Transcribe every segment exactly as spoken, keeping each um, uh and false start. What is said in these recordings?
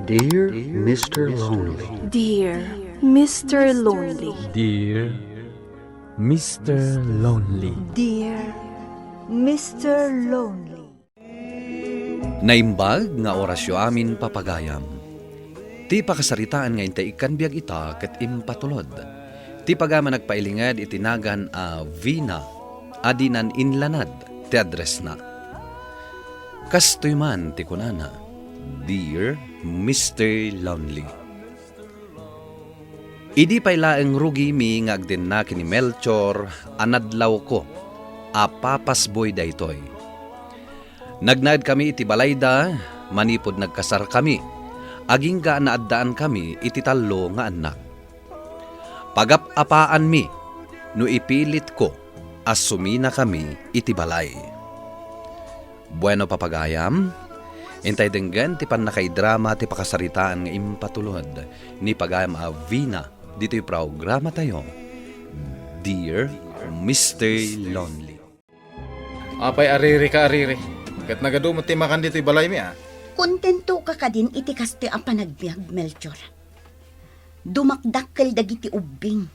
Dear Mister Lonely. Dear Mister Lonely. Dear Mister Lonely. Dear Mister Lonely. Naimbag nga orasyo amin, papagayam. Ti pakasaritaan nga intay ikkan biag ita ket impatulod. Ti pagayam a nagpailinged iti nagan a Vina a dinan inlanad ti addressna. Kastoy man ti kunana, "Dear Mister Lonely." Idi pay laeng rugimi nga agdenna ken ni Melchor a nadlawko a papasboy daytoy. Nagnaedkami iti balayda manipud nagkasarkami, agingga a naaddaankami iti tallo nga annak. Pagap-apaanmi no ipilitko a suminakami iti balay. Bueno, papagayam, intay denggen ti pannakaidrama ti pakasaritaan nga impatulod ni pagayam a Vina ditoy programatayo, Dear Mister Lonely. Apay, ariri ka, ariri. Ket nagadu met ti makan ditoy balaymi, a? Kontento ka kadin iti kastoy a panagbiag, Melchor? Dumakdakkel dagiti ubbing.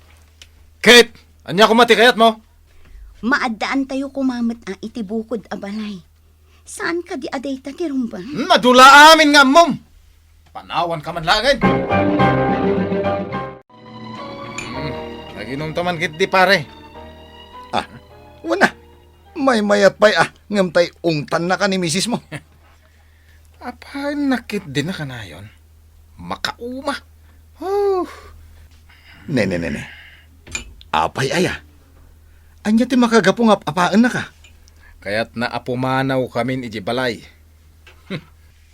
Ket ania koma ti kayatmo? Maaddaantayo koma met a iti bukod a balay. Saan kadi a dayta ti rumbeng? Hmm, adu la amin nga ammom. Panawan ka man laengen. Hmm, naginumta man ketdi, pare. Ah, wen a. Maymayat pay a, ngem tay ungtannaka ni misismo. Apaennak ketdin a kanayon? Makauma. Huh. Ne, ne, ne, ne. Apay aya? Ania ti makagapu nga ap-apaennaka? Kayatna a pumanawkamin idiay balay.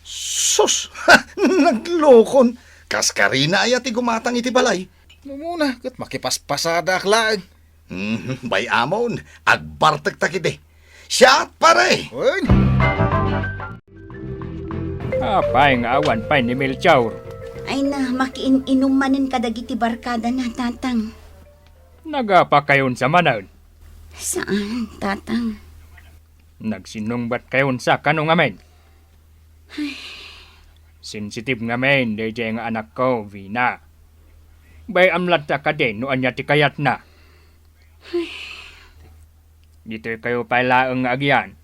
Sus! Naglokon! Kas karina aya ti gumatang iti balay? Umuna, ket makipaspasadaak laeng. Mhm, bay-amon, agbartekta ketdi. Siak, pare! Wen. Apay nga awan pay ni Melchor? Ay na, makiin-inum manen kadagiti barkadana, Tatang. Nagapakayon sa manen? Saan, Tatang? Nagsinungbat kayon sa kano ngamin? Sensitive ngamin daydiay nga anakko, Vina. Bay-am latta kadi no ania ti kayatna. Ditoy kayo pay laeng nga agyan.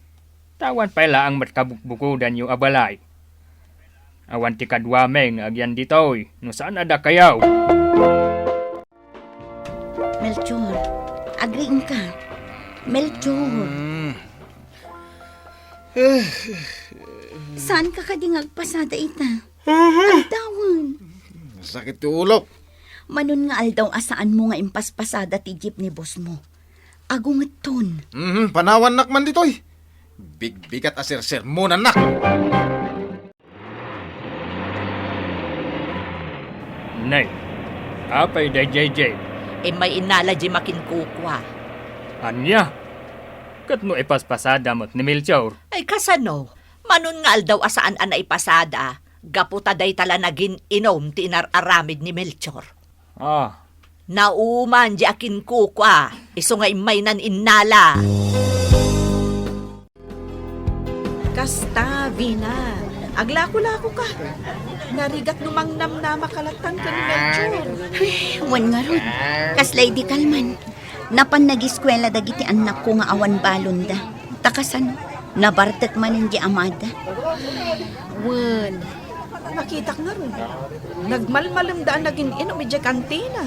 Awan pay laeng met kabukbukodanyo a balay. Awan ti kaduami nga agyan ditoy no saan a dakayo. Melchor, agriingka. Melchor. Mm. Saanka kadi nga agpasada ita? Aldawen. Sakit ti ulok. Manon nga aldaw a saanmo nga impaspasada ti jeep ni bossmo. Agungetton. Mhm, panawannak man ditoy. Bigbigat a sersermonannak. Nay, apay daydiay, Jay? Immay innala di makinkukua. Ania? Ket no ipaspasada met ni Melchor? Ay, kasano? Manon nga aldaw a saan a naipasada, gapu ta dayta la nagin-inom ti inar-aramid ni Melchor. Ah. Nauman di akinkukua, isu nga immaynan innala. Kasta, Vina. Aglako-lako ka. Narigat no mangnamnama ka lattan ken ni Melchor. Ay, wen ngarud. Kasla idi kalman. Napan nagiskuela dagiti annakko nga awan balonda. Ta kasano? Nabartek manen di amada. Wen. Nakitak ngarud. Nagmalmalemda a nagin-inom idiay kantina.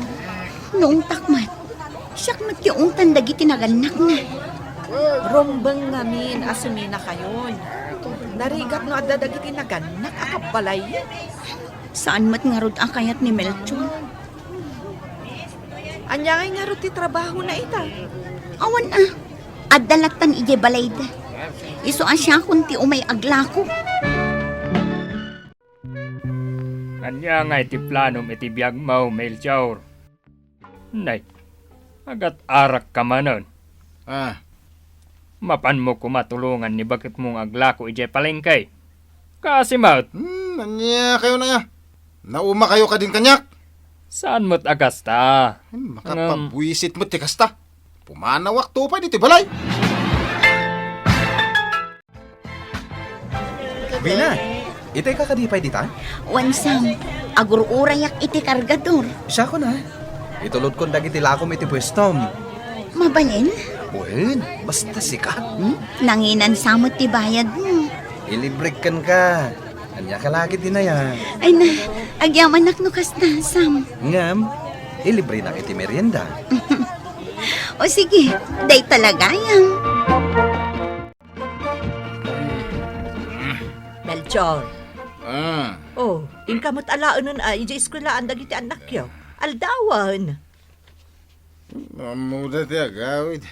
Naungtak met. Siak met ti ungtan dagiti nagannakna. Rumbeng ngamin a suminakayon. Narigat no adda dagiti nagannak a kabbalay. Saan met ngarud a kayat ni Melchor? Ania ngay ngarud ti trabahona ita? Awan a. Adda lattan idiay balayda. Isu a siakon ti umay aglako. Ania ngay ti planom iti biagmo, Melchor? Nay, agat-arakka manen. Ah. Mapanmo koma tulongan ni baketmo nga aglako idiay palengke. Kaasi met. Hmm, ania kayo na ya? Nauma kayo kadin kaniak? Saan met a kasta? Ay, makapabuisit met ti kasta. Pumanawak to pay ditoy balay. Bina, Itay ka kadi pay dita? Wen, Sam, agur-urayak iti kargador. Siakon a. Itulodkon dagiti lakom iti puestom. Mabalin? Wen, basta sika. Hmm? Nanginan sa met ti bayadmo. Ilibrek kenka. Ania ka la ket dinaya? Ay na, agyamanak no kasta, Sam. Ngem, ilibrenak iti merienda. O sige, dayta la gayam. Melchor. Ah. Oh, inka met alaenen a idiay eskwelaan dagiti annakyo. Aldawen. Ammoda ti agawid.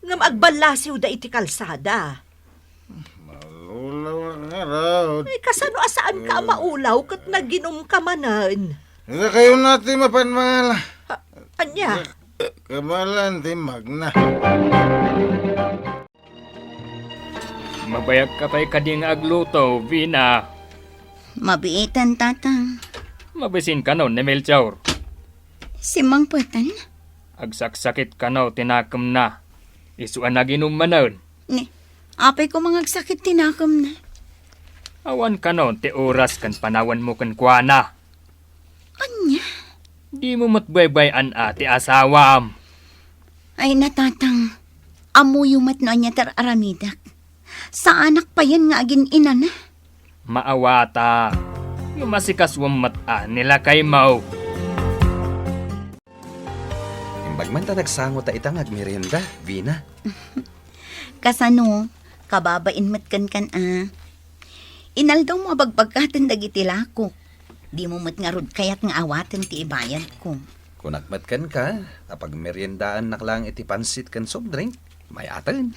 Ngem agballasiwda iti kalsada. Maulawak ngarud. Ay, kasano a saanka a maulaw ket naginumka manen? Dakayo na ti mapan mangala. A-, ania? Kamalan ti magna. Mabayagka pay kadi nga agluto, Vina? Mabiiten, Tatang. Mabisin kano ni Melchor? Simmangpeten? Agsaksakit kano ti nakemna. Isu a naginum manen. Ni, apay koma nga agsakit ti nakemna? Awan kano ti oras ken panawanmo kenkuana. Ania? Dimo met baybay-an a ti asawam. Ay na, Tatang, ammoyo met no ania ti ar-aramidek. Saanak payen nga agin-inana. Maawata. Ngem asikasuem met a ni lakaymo. Imbag man ta nagsango ta ita nga agmerienda, Vina. Kasano, kababain met kenkan a. Inaldawmo a bagbaggaten dagiti lakok. Dimo met ngarud kayat nga awaten ti ibayadko. Kunak met kenka a pagmeriendaannak laeng iti pansit ken soft drink, may-aten.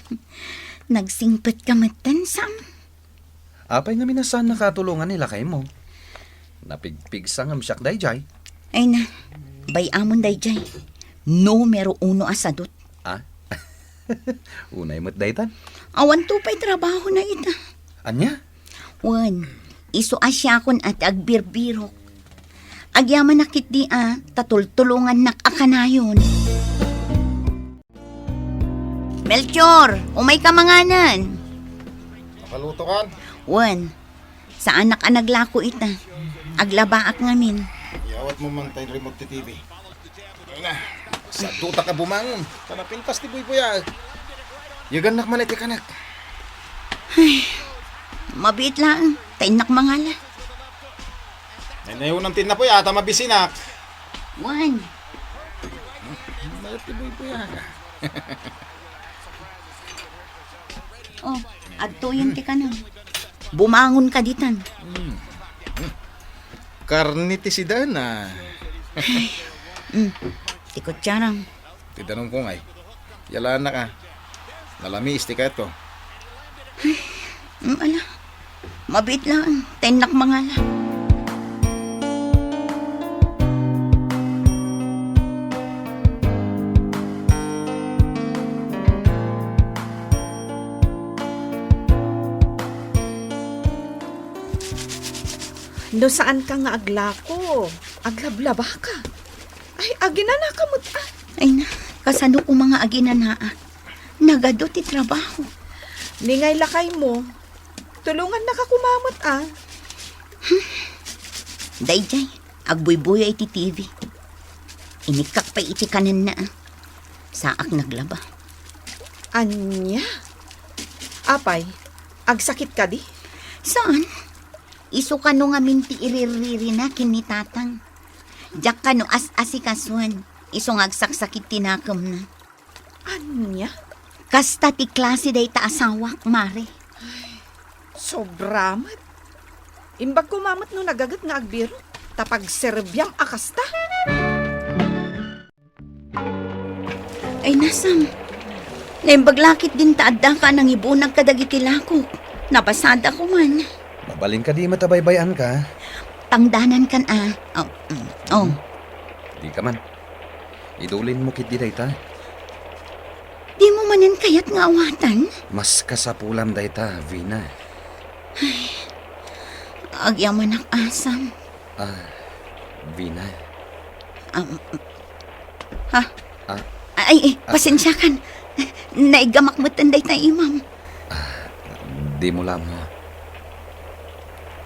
Nagsingpetka metten, Sam. Apay ngamin a saan nakatulongan ni lakaymo? Napigpigsa ngem siak daydiay. Ay na, bay-amon daydiay. Numero uno a sadut. Ah? Unay met daytan? Awan to pay trabahona ita. Ania? Wen, isu a siakon a ti agbirbirok. Agyamanak ketdi a ta tultulongannak a kanayon. Melchor, umayka manganen. Makalutokan? Wen, saanak a naglako ita. Aglabaak ngamin. Iyawatmo man tay remote ti T V. Ay na, sadutak a bumangon. Ta napintas ti buybuyaek. Yagannak man iti kanek. Ay, mabiit laeng. Ta innak mangala. Ay, nayunan ti innapoy, ata mabisinak. Wen. Bakit ti buybuyaek? Oh, adtoyen ti kanem. Bumangon ka ditan. Hmm. Karne ti sidana. Mm. Ti kutsarang. Ti danumko ngay. Yalanak a. Nalamiis ti kaetko. Mm, ala. Mabiit laeng, ta innak mangala. No saanka nga aglako, aglablabaka. Ay, aginanaka met a. Ay na, kasano koma nga aginanaak? Nagadu ti trabaho. Ni ngay lakaymo, tulongannaka koma met a. Hmm. Daydiay, agbuybuya iti T V. Inikkak pay iti kanenna a. Saak naglaba. Ania? Apay, agsakit kadi? Saan? Isu kano ngamin ti irirririna ken ni Tatang. Diak kano as-asikasuen, isu nga agsaksakit ti nakemna. Ania? Kasta ti klase dayta asawak, Mare. Sobra met. Imbag koma met no nagaget nga agbirok, ta pagserbiam a kasta. Ay, nasam. Naimbag la ketdin ta addaka a nangibunag kadagiti lakok. Nabasadako man. Mabalin kadi met a baybay-anka? Tangdanankan a. Oh, mm, oh. Dika man. Idulinmo ketdi dayta. Dimo manen kayat nga awatan? Mas kasapulam dayta, Vina. Ay, agyamanak, Sam. Ah, Vina. Um, ha? Ah. Ay, ay, ah, pasensiakan. Naigamak metten dayta imam. Ah, dimo la ammo.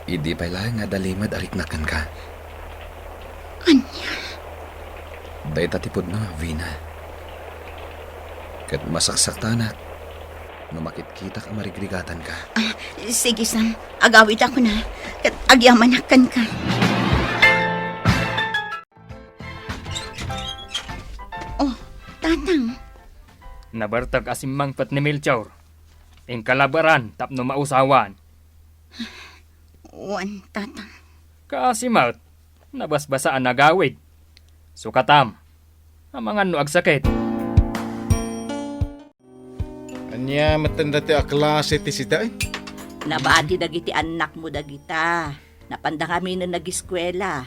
Idi pay laeng nga adda limed a riknak kenka. Ania? Dayta ti pudno, Vina. Ket masaksaktanak no makitkitak a marigrigatanka. Ah, sige, Sam. Agawidakon a. Ket agyamanak kenka. Oh, Tatang. Nabartek a simmangpet ni Melchor. Inka labaran tapno mausawan. Wen, Tatang. Kaasi met, nabasbasa a nagawid. Sukatam, amangan no agsakit. Ania met dayta a klase ti sida, eh? Nabati dagiti annakmo dagita. Napanda ngaminen nagiskuela.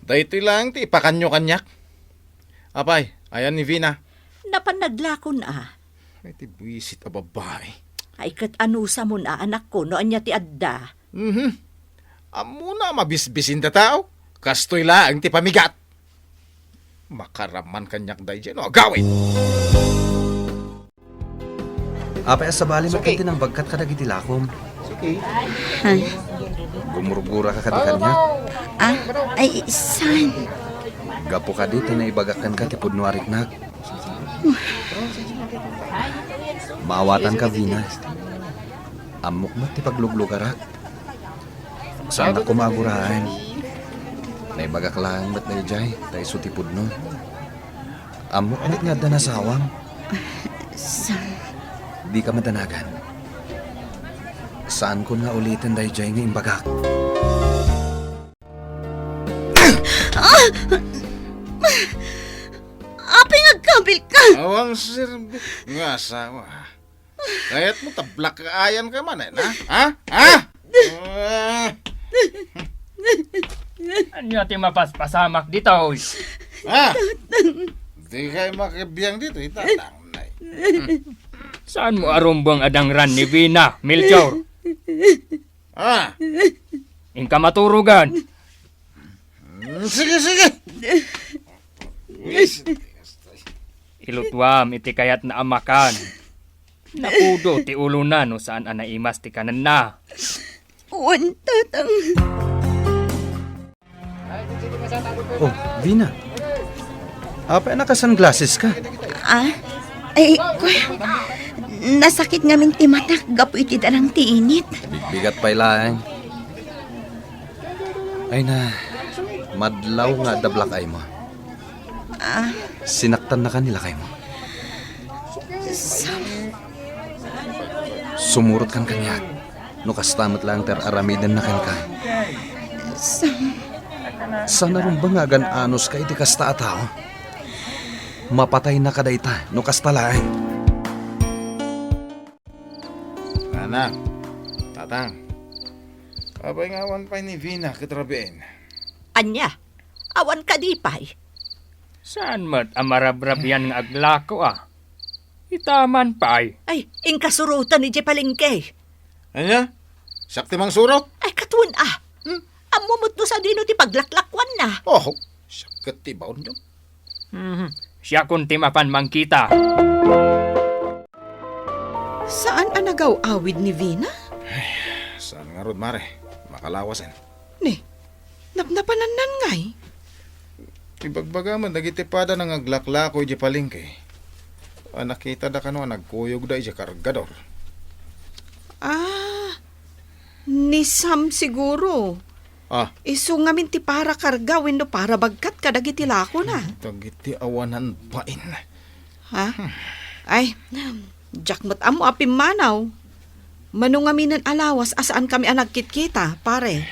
Daytoy laeng ti ipakanyo kaniak. Apay, ayan ni Vina? Napan naglakon a. Ay, ti buisit a babae. Ay, ket anusamon a anakko no ania ti adda? Mhm. Ammona a mabisbisin ta tao. Kastoy laeng ti pamigat. Makaraman kaniak daydiay no agawid. Apay a sabali met ti nangbagkat kadagiti lakom? Ha? Gumurguraka kadi kaniak? Ah, ay, saan? Gapu kadi ta naibagak kenka ti pudno a riknak. Maawatanka, Vina. Ammok met ti pagluglugarak. Saanak koma a guraen. Naibagak laeng met daydiay, ta isu ti pudno. Ammok met nga adda nasawam. Sam. Dika madanagan. Saankon nga uliten daydiay nga imbagak. Apay nga agkabilka? Awan serbi nga asawa. Kayatmo ta black-eyanka manen, ha? Ha? Ha? Ah! Ania ti mapaspasamak ditoy? Ha? Dikay makibiang ditoy, Tatang, nay. Saanmo a rumbeng a dangran ni Vina, Melchor? Ah! Inka maturogan. Mm, sige, sige. Yes. Ilutuam iti kayatna a makan. Napudo ti ulona no saan a naimas ti kanenna. Wen, Tatang. Oh, Vina. Apay a naka-sunglasses ka? Ah? Ay, kuya, nasakit ngamin ti matak gapu iti darang ti init. Bigbigat pay laeng. Ay na, madlaw nga adda black eye mo. Ah. Sinaktan na ka ni lakay mo. Sam. Sumurot kan kaniak. No kasta met laeng ti ar-aramidenna kenka. Sam. Saan a rumbeng nga agan-anos ka iti kasta a tao? Mapatay na ka dayta, no kasta laeng. Anak, Tatang, apay nga awan pay ni Vina ket rabiin? Ania? Awan kadi pay? Saan met a marabrabian nga aglako, a? Ita man pay. Ay, inkasurotan idiay palengke. Ania? Siak ti mangsurot? Ay, katuen, a. Hmm? Ammo met no sadino ti paglaklakuanna. Oh, siak ket ti baonyo. Mhm. Siakon ti mapan mangkita. Saan a nagaw-awid ni Vina? Ay, saan ngarud, Mare? Makalawasen. Ni, napnapanannan ngay? Ibagbaga met dagiti pada nga aglaklako idiay palengke a nakitada kano a nagkuyogda idiay kargador. Ah, ni Sam siguro. Ah. Isu ngamin ti para karga wenno para bagkat kadagiti lakona. Dagiti awanan bain. Ha? Ay, diak met ammo a pimmanaw. Mano ngaminen a lawas a saankami a nagkitkita, pare?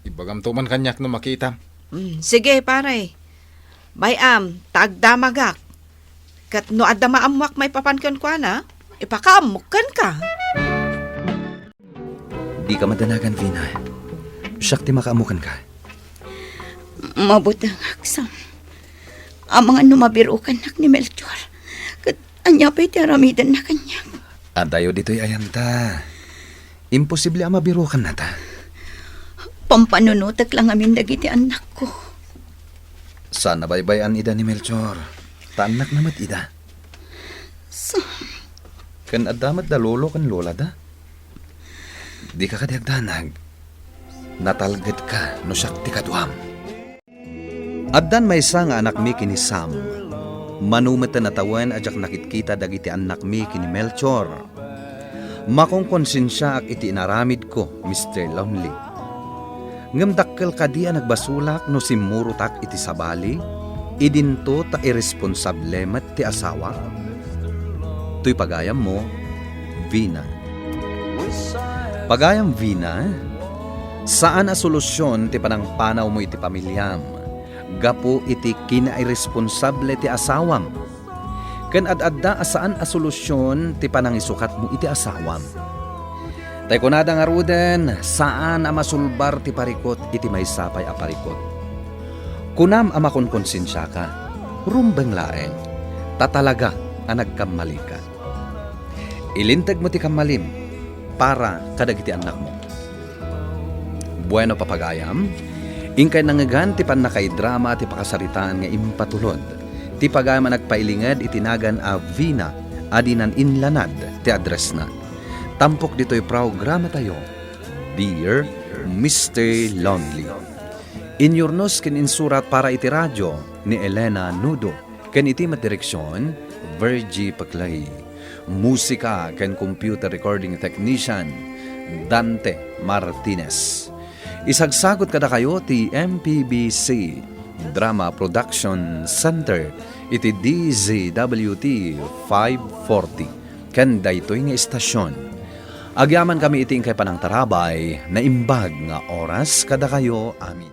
Ibagamto man kaniak no makitam. Mm, sige, pare. Bay-am, ta agdamagak. Ket no adda maammoak maipapan kenkuana, ipakaammok kenka. Dika madanagan, Vina. Siak ti makaammo kenka. Mabutengak, Sam. Amangan no mabirukannak ni Melchor. Ket ania pay ti aramidenna kaniak? Adayo ditoy ayanta. Imposible a mabirukannata. Pampanunotek la ngamin dagiti annakko. Saan a baybay-an ida ni Melchor. Ta annakna met ida. Sam. Ken adda met da lolo ken lolada. Dika kadi agdanag. Natalgedka no siak ti kaduam. Addan maysa nga anakmi ken ni Sam. Mano met a tawen a diak nakitkita dagiti annakmi ken ni Melchor. Makonkonsensiaak iti inaramidko, Mister Lonely. Ngem dakkel kadi a nagbasolak no simmurotak iti sabali, idinto ta iresponsable met ti asawak? Toy pagayammo, Vina. Pagayam Vina, saan a solusion ti panangpanawmo iti pamiliam gapu iti kinairesponsable ti asawam. Ken ad-adda a saan a solusion ti panangisukatmo iti asawam. Tay kunada ngaruden, saan a masulbar ti parikut iti maysa pay a parikut. Kunam a makonkonsensiaka, rumbeng laeng, ta talaga a nagkammalika. Ilintegmo ti kammalim para kadagiti annakmo. Bueno, papagayam, inkay nangngegan ti pannakaidrama ti pakasaritaan nga impatulod. Ti pagayam a nagpailinged iti nagan a Vina a dinan inlanad ti addressna. Tampok ditoy programatayo, Dear Mister Lonely. Inyurnos ken insurat para iti radio ni Elena Nudo. Ken iti met direksion, Virgie Paclay. Musika ken computer recording technician, Dante Martinez. Isagsagut kadakayo ti M P B C Drama Production Center iti D Z W T five forty. Ken daytoy nga istasion, agyamankami iti inkay panangtarabay, naimbag nga oras kadakayo amin.